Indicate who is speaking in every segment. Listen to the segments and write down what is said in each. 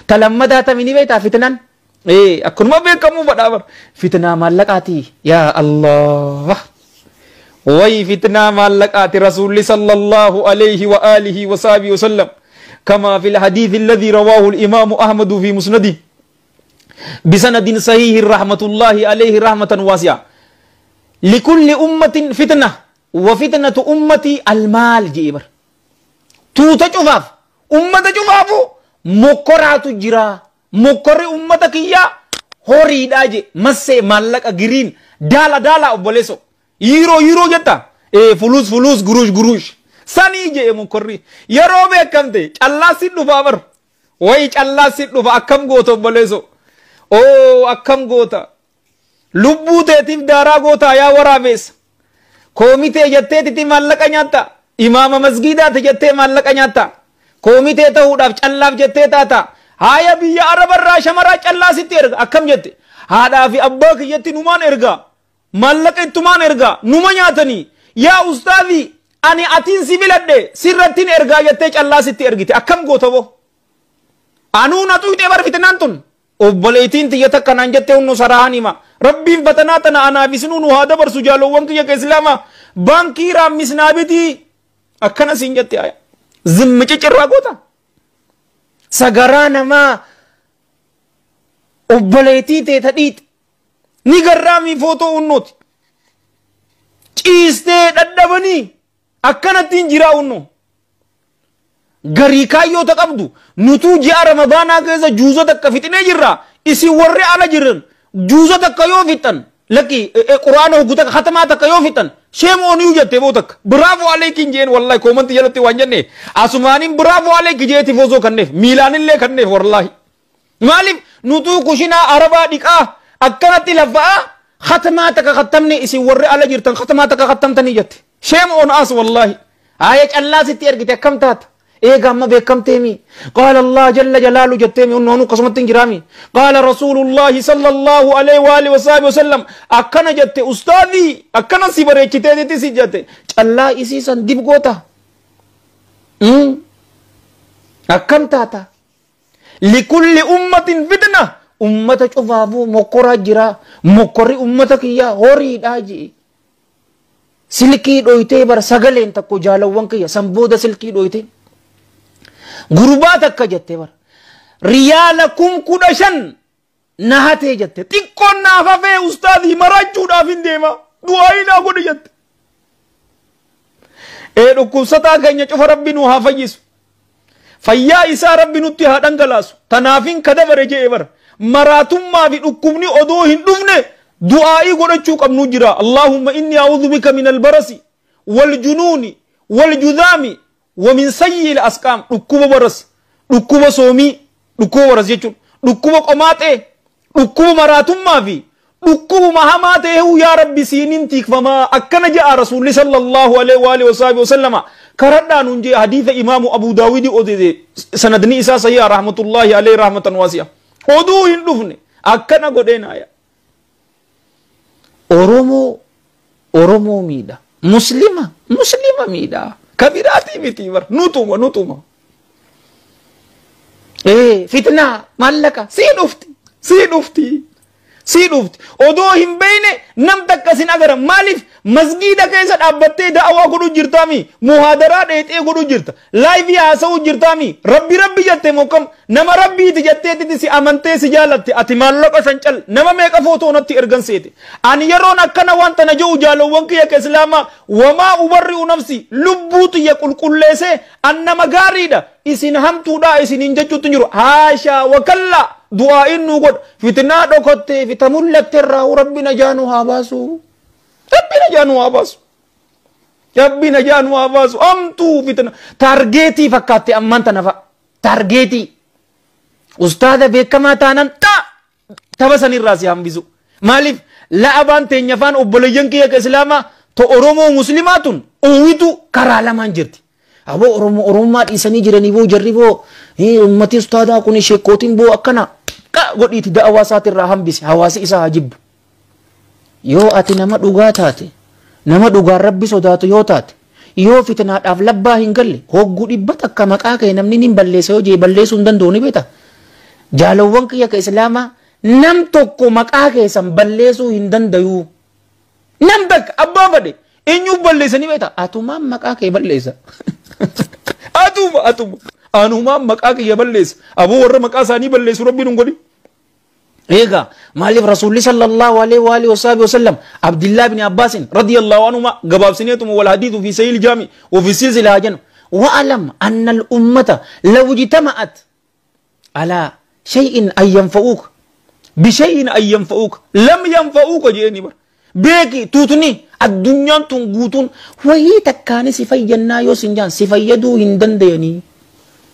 Speaker 1: Talammadaa tamini beektaa fitnaan? Akkanuma beekamuu badhaa bara. Fitnaa maallaqaati. Yaa Allah. Way fitnaa maallaqaati. Rasuulli sallallahu alayhi wa alihi wa sahbihi wa sallam. كما في الحديث الذي رواه الإمام أحمد في مسنده بسند صحيح رحمة الله عليه رحمة واسعة. لكل أمة فتنة وفتنة أمتي المال جيبر. توتا شفاف أمة شفاف مكرات جرا مكر أمتك يا هوري داجي مسي مالك جرين دالا دالا أبوليسو يرو يرو جتا إيه فلوس فلوس قروش قروش sanii jee mukorri yeroo beekamte callaa si dhufa bar wayi callaa si dhufa akkam goota obboleeso oo akkam goota lubbuu teetiif daaraa goota yaa waraabeessa koomitee jetteetiti maallaqa nyaatta imaama masgiidaati jettee maallaqa nyaatta koomitee ta'uudhaaf callaaf jettee taata haaya biyya arabarraa shamaraa callaa sitti erga akkam jette haadhaa fi abbaa kiyyatti numaan erga maallaqa ittumaan erga numa nyaatanii yaa ustaadii ani atiin si filadhe sirrattiin ergaa jettee callaa sitti ergite akkam goota boo anuu na xuyxee bar fitnaan tun obboleettiin tiyya takka naan jettee hunnu saraahan hima rabbiin fatanaa tana anaaf isinuu nu haa dabarsu jaalowwan kiyya ka islaamaa baankii raammisnaa bitii akkana siin jette aya zimmi cicirraa goota sagaraa namaa obboleettii tee tadhiite ni garraamii footoo hunnooti ciistee dhadhabanii akkanattiin jiraa unnu garii kaayyoota qabdu nutuu ji'a ramadaanaa keessa juuza takka fixinee jirra isin warri ala jiran juuza takka yoo fixan lakki quraana hoggu takka khatamaa takka yoo fixan shame on you jettee boo takka bravo alaykin jeen wallahi koomanti jalatti waan jenne asumaaniin bravo alayki jeeti foosoo kanneef miilaanillee kanneef wallahi maaliif nutuu kushinaa arabaa dhiqaa akkanatti lafa'aa khatamaa takka khattamne isin warri ala jirtan khatamaa takka khattamtanii jette shame on us wallahi آية الله ستي أرجت كم تات إيه قام بكم تيمي قال الله جل جلاله جتيمي إنه قسمت جرامي قال رسول الله صلى الله عليه وآله وصحبه وسلم أكنا جت أستاذي أكنا سيبرة كتير تسي جت الله إسي سندب قوتا أكم تاتا لكل أمة فتنة أمة شوفابو مقرأ جرا مقرئ أمتك يا هوري داجي silkii dhoytee bar sagaleen tokko jaalawwan kiyya san booda silkii dhoytee gurbaa takka jette bar riyaala 15,000 na hatee jette xiqqoon naaf hafee ustaadii marachuudhaaf hin deema du'aa naa godhi jette. Ee dhukkubsataa keenya cufa rabbi nu haa fayyisu fayyaa isaa rabbi nutti haa dhangalaasu tanaafin kadabare je'e bar maraatummaa fi dhukkubni odoo hin dhufne دعائي godhachuu qabnu jira اللهم إني أعوذ بك من البرص والجنون والجذام ومن سيء الأسقام dhukkuba baras dhukkuba soomii dhukkuba baras jechuun dhukkuba qomaatee dhukkuba maraatummaa fi dhukkubuma hamaa ta'eehu yaa rabbi siinin tiikfamaa akkana je'a rasuulli sallallahu alaihi wa alihi wa sallama karadhaa nuun jee hadiisa imaamu Abu Daawidi odeesse sanadni isaa sahiha rahmatullahi alaihi rahmatan waasi'a oduu hin dhufne akkana godheen aya Oromoo Oromoo miidha Muslima Muslima miidha kabiraatii miti bar nutuma nutuma fitnaa maallaqa sii dhufti sii dhufti sii dhufti odoo hin beeyne nam takka sin agara maaliif masgiida keessa dhaabbattee da'awaa godhu jirtaami muhaadaraa dheexee godhu jirta laayivii haasa'uu jirtaami rabbi rabbi jettee mokkam nama rabbiiti jetteetiti si amantee si jaalatte ati maallaqa san cal nama meeqa footoo natti ergan seete ani yeroon akkana waan tana je'u jaalowwan kiyya ka islaamaa wamaa ubarri'u nafsi lubbuu tiyya qulqulleessee an nama gaariidha isin hamtuudha isiniin jechuutti jiru haashaa wakallaa du'aa'iin nu godha fitnaa dhokottee fi tamullatte irraa rabbi najaa nu haa baasu rabbi najaa nu haa baasu rabbi najaa nu haa baasu amtuu fitna taargeetii fakkaatte ammaan tana fa'a taargeetii ustaada beekamaa taanan taa tapha sanirraa si hambisu maaliif la'abaan teenya faan obboleeyyan kiyya ka islaamaa to Oromoo muslimaa tun uwwitu karaa lamaan jirti. Aboo Oromoo Oromummaa dhiisanii jiranii boo jarri boo ummati ustaadaa kun sheekootiin boo akkana godhiiti da'awaa isaatirraa hambise hawaasi isaa haa jibbu. Yoo ati nama dhugaa taate nama dhugaan rabbi sodaatu yoo taate yoo fitnaadhaaf labbaa hin galle hogguu 100 maqaa kee namni ni balleessa yoo jee balleessuu hin danda'u ni beekta. Jaalawwan kiyya ka Islaamaa, nam tokko maqaa keessan balleessuu hin dandayu. Nam takka abbaa fadhe eenyuuf balleessanii beektaa? Atumaan maqaa kee balleessa. Atuma atuma. Anumaan maqaa kiyya balleessa. Aboo warra maqaa isaanii balleessu Rabbiin hin godhin. Eega maaliif Rasuulli sallallahu alaihi wa alihi wasallam Abdullah ibn Abbas radiyallahu anhuma gabaabsineetuma wal hadiithu fi sahih jaami wa fi silsila jennu. Wa'alam anna al-ummata law ijtama'at ala shay'in an yanfa'uuk bishay'in an yanfa'uuk lam yanfa'uuka jeeni bar. Beeki, tuutni addunyaan tun guutuun wayii takkaani si fayyannaa yoo sin jaan si fayyaduu hin dandayanii.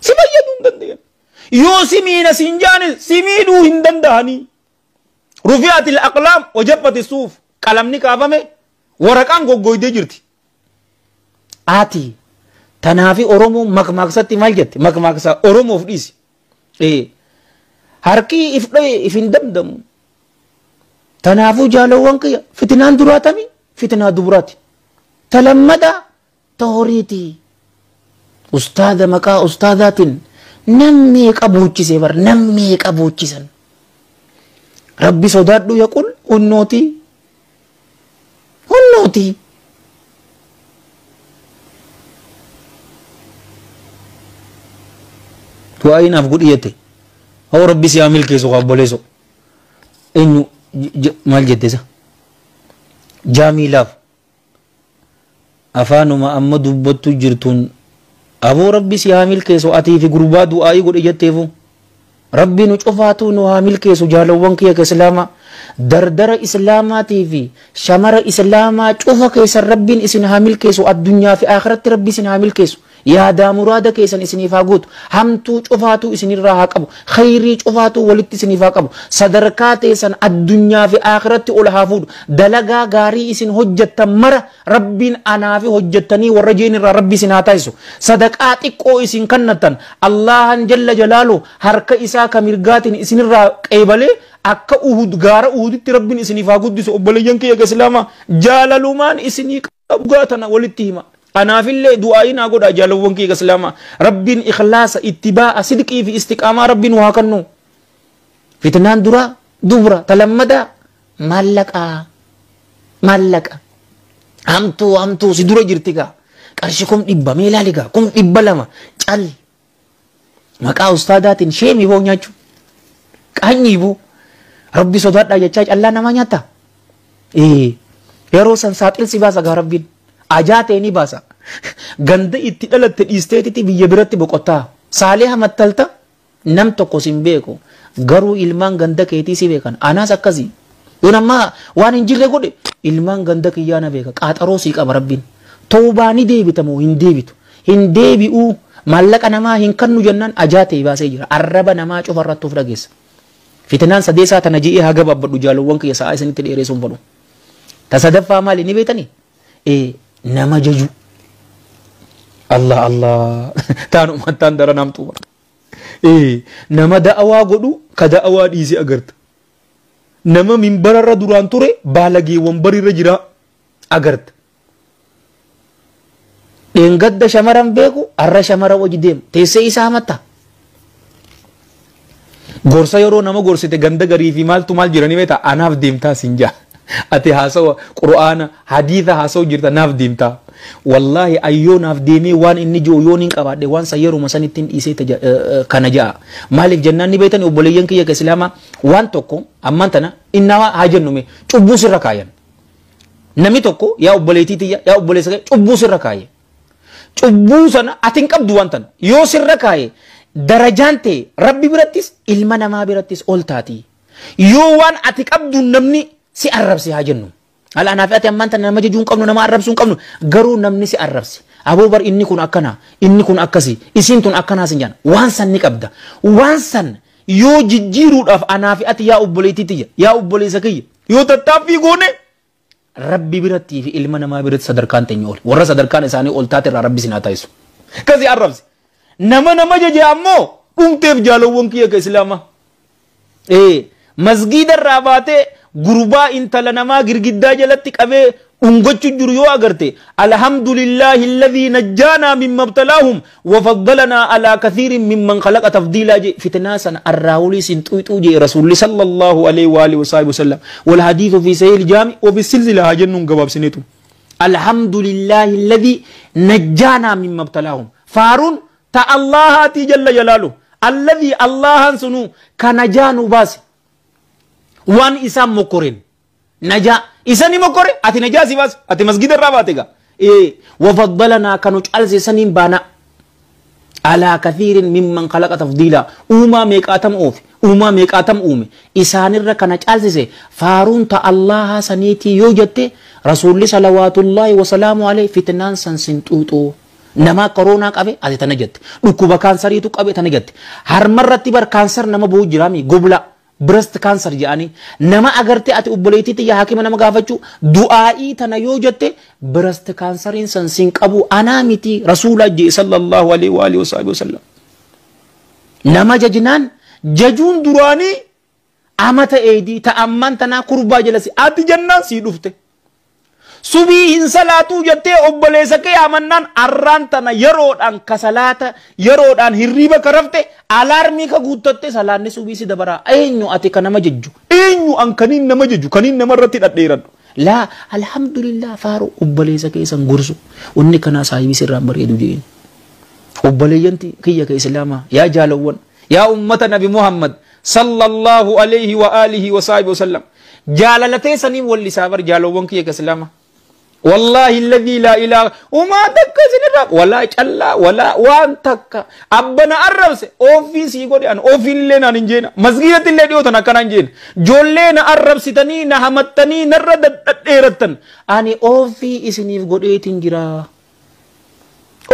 Speaker 1: Si fayyaduu hin dandayan. Yoo si miina sin jaani si miidhuu hin danda'anii. Rufi'atil aqlaam wa jaffati suuf, qalamni kaafame, waraqaan goggoydee jirti. Ati tanaafi Oromoon makmaaksatti maal jette? Makmaaksa Oromoof dhiisi. Harki if dhoye if hin damdamu. Tanaafuu jaalawwan kiyya, fitinaan duraatami fitinaa duburaati. Talammada ta horiiti. Ustaada maqaa ustaadaatiin nam meeqa buuchisee bar, nam meeqa buuchisan. Rabbi sodaadhu yaqul hunnooti. Hunnooti. Du'aayi naaf godhi jette. Hoo Rabbi si haa milkeessu kaa obboleesso. Eenyu maal jette isa? Jaamiilaaf. Afaanuma amma dubbattu jirtuun aboo Rabbi si haa milkeessu atii fi gurbaa du'aayii godhi jetteefu. Rabbi nu cufaatu nu haa milkeessu. Jaalawwan kiyya ka Islaamaa. Dardara Islaamaatii fi shamara Islaamaa cufa keessan Rabbiin isin haa milkeessu, addunyaa fi akhiratti Rabbi isin haa milkeessu. Yaadaa muraada keessan isiniif haa guutu. Hamtuu cufaatuu isinirraa haa qabu. Khayrii cufaatuu walitti isiniif haa qabu. Sadarkaa teessan addunyaa fi akhiratti ol haa fuudhu. Dalagaa gaarii isin hojjettan mara Rabbiin anaa fi hojjettanii warra jeen irraa Rabbi isin haa taasisu. Sadaqaa xiqqoo isin kannattan Allahan jalla jalaalu harka isaa ka mirgaatiin isinirraa qeebalee akka Uhud gaara Uhuditti Rabbiin isiniif haa guddisu. Obboleeyyan kiyya Islaamaa, jaalalumaan isinii qabu gaatana walitti hima. Anaafillee du'aa'ii naa godhaa jaalawwan kiyya Islaamaa. Rabbiin ikhlaasa, ittibaa'a, sidqii fi istiqaamaa Rabbiin waa kennu. Fitnaan duraa dubra, talammadaa maallaqaa. Maallaqa. Hamtuu hamtuu si dura jirti gaa. Qarshii 100,000 mee ilaali gaa, 200,000 cal. Maqaa ustaadaatiin sheemii boo nyaachuu. Qaanyii boo. Rabbi sodaadhaa jechaa callaa namaa nyaata. Yeroo san saaxil si baasa gaa Rabbiin. Ajaa ta'e ni baasa. Ganda itti dhalatte dhiisteetiti biyya biratti boqottaa. Saalee hamattalta nam tokko sin beeku. Garuu ilmaan ganda keetii si beekan. Anaas akkasii. Yoon ammaa waan hin jirre godhe ilmaan ganda kiyyaa na beeka. Qaaxaroo sii qaba Rabbiin. Toobaa ni deebita moo hin deebitu? Hin deebi'uu, maallaqa namaa hin kannu jennaan ajaa ta'e baasee jira. Arraba namaa cufa irratti of dhageessa. Fitnaan sadeessaa tana ji'ee haa gabaabbadhu jaalawwan kiyya, sa'aa isinitti dheeressuun fedhu. Ta sadaffaa maali ni beektanii? Nama jaju. Allah Allah. Taan uummataan dara namtu. Nama da'awaa godhu ka da'awaa dhiisee agarta. Nama minbararra duraan ture baalageewwan barirra jira agarta. Dheengadda shamaran beeku har'a shamara hojii deemu teessee isaa hamatta. Gorsa yeroo nama gorsite ganda garii fi maaltu maal jiranii beektaa, anaaf deemtaa siin jaa. Ati haasawa Qur'aana hadiisa haasawu jirta, naaf deemtaa. Wallaahi ayyoo naaf deemee waan inni jiru yoon hin qabaadhe waan san yeruma sanittiin dhiisee kana ja'a. Maaliif jennaan ni beektan obboleeyyan kiyya ka Islaamaa, waan tokko ammaan tana innaa haa jennume cubbuu sirra kaayan. Namni tokko, yaa obboleettii tiyya, yaa obboleessa kiyya, cubbuu sirra kaaye. Cubbuu sana ati hin qabdu, waan tana yoo sirra kaaye darajaan ta'e Rabbi birattis ilma namaa birattis ol taati. Yoo waan ati qabdu namni si arrabse haa jennu. Ala anaaf ati ammaan tana nama jajuu hin qabnu, nama arrabsuu hin qabnu, garuu namni si arrabse. Aboo bar inni kun akkana, inni kun akkasi, isiin tun akkanaa sin jedhan. Waan san ni qabda. Waan san yoo jijjiiruudhaaf anaaf ati, yaa obboleettii tiyya, yaa obboleessa kiyya, yoo tattaaffii goone Rabbi birattii fi ilma namaa biratti sadarkaan teenya ol. Warra sadarkaan isaanii ol taate irraa Rabbi sin haa taasisu. Kasi arrabse. Nama nama jaje ammoo dhumteef jaalawwan kiyya ka Islaamaa. Masgiida irraa baatee gurbaa intala namaa girgiddaa jalatti qabee Dhungachu jiru yoo agarte alhamdulillahi alladhi najjaanaa mimma ibtalaahum wa faddalanaa alaa kathiirin mimman khalaqa tafdiilaa je fitnaa sana arraawulii sin xuyxuu je rasuulli sallallahu alaihi wa alihi wa sahbihi wasallam. Wal hadiithu fi sahih jaami wa fi silsila haa jennuun gabaabsineetu. Alhamdulillahi alladhi najjaanaa mimma ibtalaahum. Faaruun ta Allahaatii jalla jalaalu. Alladhi Allahan sunu ka najaa nu baase. Waan isaan mokkoreen. Najaa isani mokore ati najaa si baase ati masgida irraa baate gaa. Wafaddalanaa kanu caalse saniin baana. Alaa kathiirin mimman khalaqa tafdiilaa. Uumaa meeqaatam oofe uumaa meeqaatam uume isaanirra kana caalsise faaruun ta Allaha saniitii yoo jette rasuulli salawaatullaahi wasalaamu alayhi fitnaan san sin xuuxuu. Nama koronaa qabe ati tana jette. Dhukkuba kaansariitu qabe tana jette. Harmarratti bar kaansar nama bu'u jiraami gobla. Breast cancer jedhanii nama agarte ati obboleettii tiyya haakima nama gaafachuu du'aa'ii tana yoo jette breast canceriin san sin qabu anaa miti rasuula jee sallallahu alaihi wa alihi wasallam. Nama jajinaan jajuun duraanii amata eedii ta ammaan tanaa kurbaa jalasi ati jennaan sii dhufte. Subii hin salaatuu jettee obboleessa kee amannaan arraan tana yeroodhaan ka salaata yeroodhaan hirriiba ka rafte alaarmii ka guuttatte salaanni subii si dabaraa. Eenyu ati ka nama jejju? Eenyu an kaniin nama jejju kaniin nama irratti dhadheeradhu? Laa alhamdulillah faaru obboleessa kee san gorsu wanni kanaa saahibii sirraan bareedu jeen. Obboleeyyanti kiyya ka islaamaa yaa jaalawwan yaa ummata nabi Muhammad sallallahu alaihi wa alihi wa sahbihi wasallam jaalalatee saniin wallisaa bar jaalawwan kiyya ka islaamaa. Wallahi alladhi la ilaha uma takka sinirra wala calla wala waan takka abbana arrabse ofii godhe an ofiillee naan hin jeena masgidatti illee dhiyootan akkana hin jeena joollee na arrabsitanii na hamattanii narra dhadheerattan ani ofii isiniif godheetin jira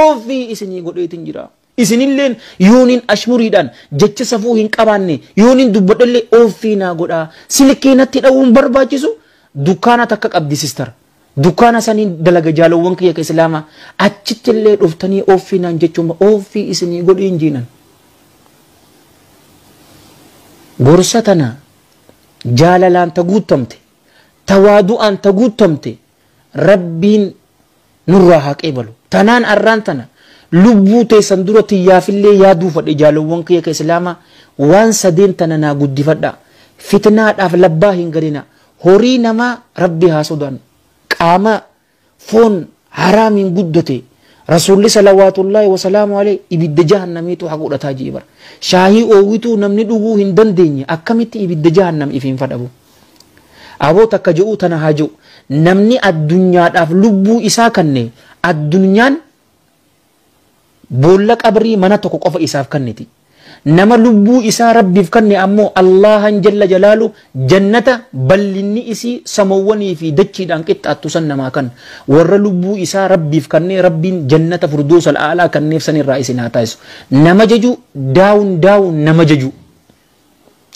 Speaker 1: ofii isinii godheetin jira isinilleen yooniin ashmuriidhaan jecha safuu hin qabaanne yooniin dubbadhallee ofii naa godhaa silkii natti dha'uun barbaachisu dukkaana takka qabdi sister. Dukkaana saniin dalaga jaalawwan kiyya ka islaamaa achitti illee dhuftanii ofii naan jechuun ofii isinii godhiin jiinan. Gorsa tana jaalalaan ta guutamte tawaadu'aan ta guutamte rabbiin nurraa haa qeebalu. Tanaan arraan tana lubbuu teessan dura tiyyaafillee yaaduu fadhe jaalawwan kiyya ka islaamaa waan sadeen tana naa guddifadha. Fitnaadhaaf labbaa hin gadina. Horii namaa rabbi haa sodaannu. Qaama foon haraamiin guddate rasuulli salawaatullaahi wasalaamu alayhi ibidda jahannamiitu haa godhataa jee bara. Shaahii oowwituu namni dhuguu hin dandeenye akkamitti ibidda jahannam ifiin fadhabu. Aboo takka je'uu tana haa je'u namni addunyaadhaaf lubbuu isaa kanne addunyaan boolla qabrii mana tokko qofa isaaf kenniti. Nama lubbuu isaa rabbiif kanne ammoo Allahan jalla jalaalu jannata bal'inni isii samawwanii fi dachiidhaan qixxaattu san namaa kan warra lubbuu isaa rabbiif kanne rabbiin jannata furduusal aalaa kanneef san irraa isin haa taasisu. Nama jaju daawun daawun nama jaju.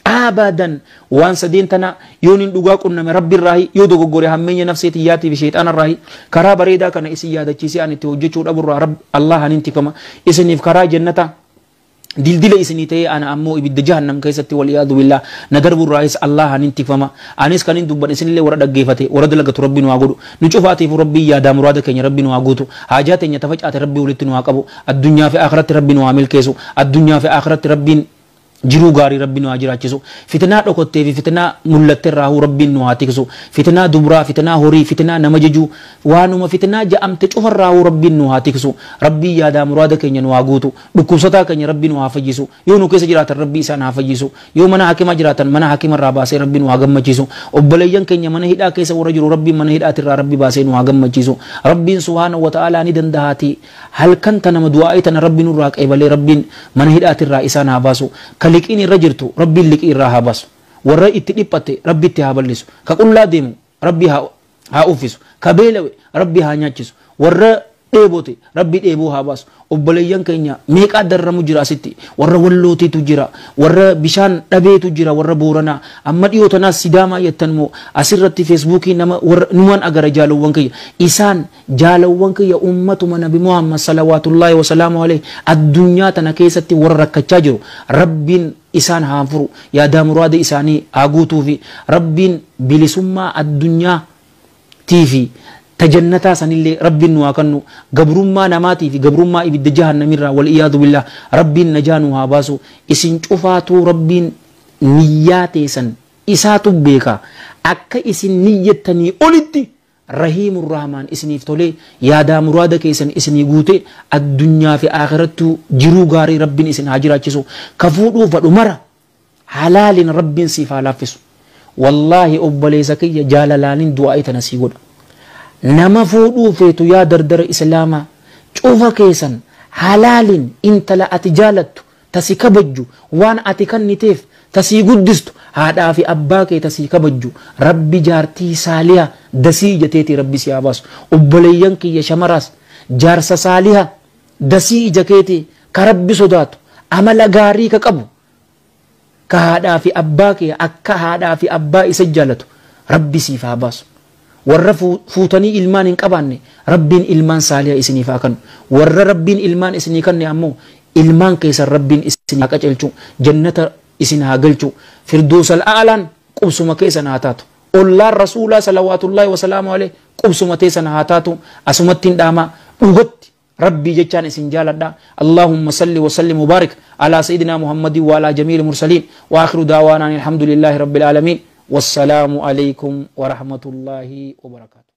Speaker 1: Abadan waan sadeen tana yoon hin dhugaa qunname rabbi irraahi yoo dogoggore hammeenya nafsee tiyyaatii fi sheexaana irraahi karaa bareedaa kana isin yaadachiisee ani itti hojjechuu dhaburraa Allahan hin tikfama isiniif karaa jannata dildila isinii ta'ee ana ammoo ibidda jahannam keessatti wal iyaadu billah na darburraayis Allahan hin tikfama anis kan hin dubban isinillee warra dhaggeeffate warra dalagatu rabbi nu haa godhu nu cufaatiif rabbii yaadaa muraada keenya rabbi nu haa guutu haajaa teenya tafacaate rabbi walitti nu haa qabu addunyaa fi akhiratti rabbi nu haa milkeessu addunyaa fi akhiratti rabbiin jiruu gaarii rabbi nu haa jiraachisu fitnaa dhokottee fi fitnaa mul'atte irraa rabbiin nu haa tiksu fitnaa dubraa fitnaa horii fitnaa nama jajuu waanuma fitnaa ja'amte cufarraa rabbiin nu haa tiksu rabbii yaadaa muraada keenya nu haa guutu dhukkubsataa keenya rabbi nu haa fayyisu yoo nu keessa jiraatan rabbi isaan haa fayyisu yoo mana hakimaa jiraatan mana hakimarraa baasee rabbi nu haa gammachiisu obboleeyyan keenya mana hidhaa keessa warra jiru rabbiin mana hidhaatirraa rabbi baasee nu haa gammachiisu rabbiin subhaana wa ta'aalaa ni dandahaati halkan tana du'aa'ii tana rabbi nurraa qeebalee rabbiin mana hidhaatirraa isaan haa baasu liqiin irra jirtu rabbiin liqii irraa haa baasu warra itti dhiphate rabbi itti haa bal'isu ka qullaa deemu rabbi haa uffisu ka beelawe rabbi haa nyaachisu warra dheebote rabbi dheeboo haa baasu obboleeyyan keenya meeqaa darramu jira asitti warra wallootiitu jira warra bishaan dhabeetu jira warra booranaa amma dhiyoo tanaas sidaamaa jettan moo asirratti feesbuukii nama warra numan agara jaalawwan kiyya isaan jaalawwan kiyya ummatuma nabi Muhammad salawaatullaahi wasalaamu alayhi addunyaa tana keessatti warra rakkachaa jiru rabbiin isaan haa furu yaadaa muraada isaanii haa guutuufi rabbiin bilisummaa addunyaa tiifi ta jannataa sanillee Rabbiin nu haa kennu. Gabrummaa namaatii fi gabrummaa ibidda jahannamirraa, wal iyaadu billah, Rabbiin najaa nu haa baasu. Isin cufaatuu Rabbiin niyyaa teessan isaatu beeka. Akka isin niyyattanii olitti Rahiimur Rahmaan isiniif tolee, yaadaa muraada keessan isinii guute, addunyaa fi akhirattuu jiruu gaarii Rabbiin isin haa jiraachisu. Ka fuudhuu fadhu mara halaalin Rabbiin siif haa laaffisu. Wallaahi obboleessa kiyya, jaalalaanin du'aa tana sii godha. Nama fuudhuu feetu, yaa dardara islaamaa, cufa keessan halaalin intala ati jaalattu, tasi kabajju, waan ati kanniteef tasii guddistu, haadhaa fi abbaa kee tasii kabajju, Rabbi jaartii saaliha dasii ija teetii Rabbi si haa baasu. Obboleeyyan kiyya shamaraas, jaarsa saaliha dasii ija keetii, ka Rabbi sodaatu, amala gaarii ka qabu, ka haadhaa fi abbaa kee akka haadhaa fi abbaa isa jaalatu Rabbi siif haa baasu. Warra fuutanii ilmaan hin qabaanne, Rabbiin ilmaan saaliha isiniif haa kennu. Warra Rabbiin ilmaan isinii kenne ammoo, ilmaan keessan Rabbiin isin haa qaceelchu, jannata isin haa galchu, firdoosal a'laan qubsuma keessan haa taatu, ollaan Rasuulaa salawaatullaahi wasalaamu alayhi qubsuma teessan haa taatu. Asumatti hin dhaamaa, dhugatti Rabbii jechaan isin jaaladha. Allahumma salli wa sallim wa barik ala sayyidina Muhammadin wa ala jamiil mursaliin, wa akhiru daawaana alhamdulillahi rabbil aalamiin, wassalaamu alaykum wa rahmatullaahi wa barakaatuh.